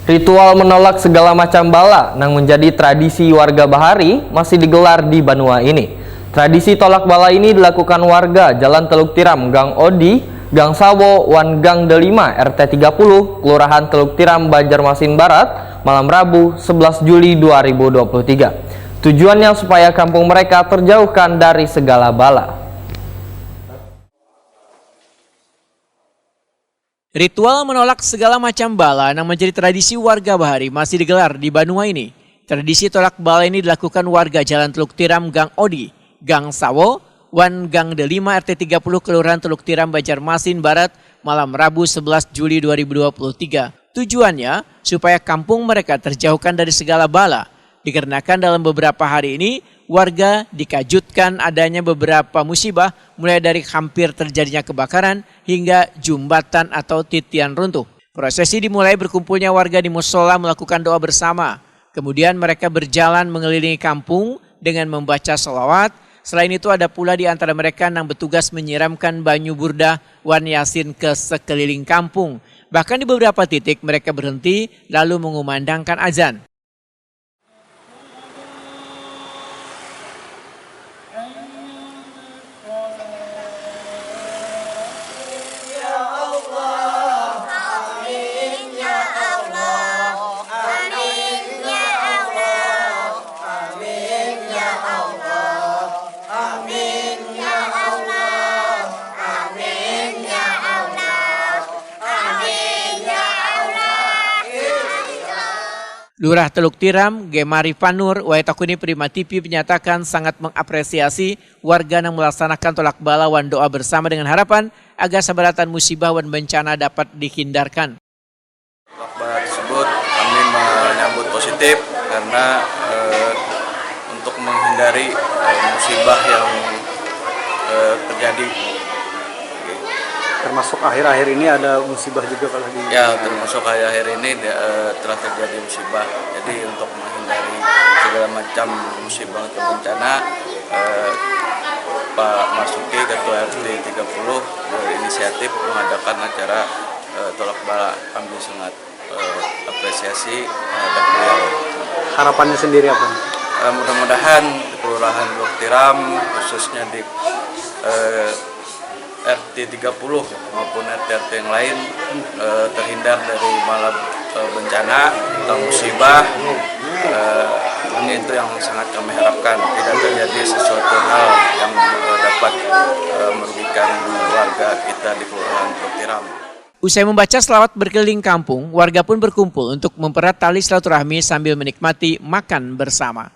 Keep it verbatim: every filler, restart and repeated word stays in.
Ritual menolak segala macam bala nang menjadi tradisi warga bahari masih digelar di banua ini. Tradisi tolak bala ini dilakukan warga Jalan Teluk Tiram, Gang Odi, Gang Sawo, wan Gang Delima, R T tiga puluh, Kelurahan Teluk Tiram, Banjarmasin Barat, malam Rabu, sebelas Juli dua ribu dua puluh tiga. Tujuannya supaya kampung mereka terjauhkan dari segala bala. Ritual menolak segala macam bala nang menjadi tradisi warga bahari masih digelar di banua ini. Tradisi tolak bala ini dilakukan warga Jalan Teluk Tiram, Gang Odi, Gang Sawo, wan Gang Delima, R T tiga puluh, Kelurahan Teluk Tiram, Banjarmasin Barat, malam Rabu, sebelas Juli dua ribu dua puluh tiga. Tujuannya supaya kampung mereka terjauhkan dari segala bala. Dikarenakan dalam beberapa hari ini, warga dikajutkan adanya beberapa musibah, mulai dari hampir terjadinya kebakaran hingga jumbatan atau titian runtuh. Prosesi dimulai berkumpulnya warga di musola melakukan doa bersama. Kemudian mereka berjalan mengelilingi kampung dengan membaca sholawat. Selain itu, ada pula di antara mereka yang bertugas menyiramkan banyu burdah wan yasin ke sekeliling kampung. Bahkan di beberapa titik mereka berhenti lalu mengumandangkan azan. Lurah Teluk Tiram, Gemari Panur, Waitakuni Prima T V menyatakan sangat mengapresiasi warga yang melaksanakan tolak bala wan doa bersama dengan harapan agar sabaratan musibah wan bencana dapat dihindarkan. Tolak bala tersebut kami menyambut positif karena eh, untuk menghindari eh, musibah yang eh, terjadi. Oke. Termasuk akhir-akhir ini ada musibah juga kalau di... Ya, termasuk akhir-akhir ini eh, telah terjadi musibah. Jadi untuk menghindari segala macam musibah atau bencana, eh, Pak Marsuki, Ketua R T tiga puluh, berinisiatif mengadakan acara eh, tolak bala. Kami sangat eh, apresiasi terhadap beliau. Harapannya sendiri apa? Eh, mudah-mudahan di Kelurahan Teluk Tiram, khususnya di eh, R T tiga puluh maupun R T R T yang lain eh, terhindar dari malah eh, bencana atau musibah. Eh, ini itu yang sangat kami harapkan, tidak terjadi sesuatu hal yang eh, dapat eh, merugikan warga kita di Kelurahan Teluk Tiram. Usai membaca selawat berkeliling kampung, warga pun berkumpul untuk mempererat tali silaturahmi sambil menikmati makan bersama.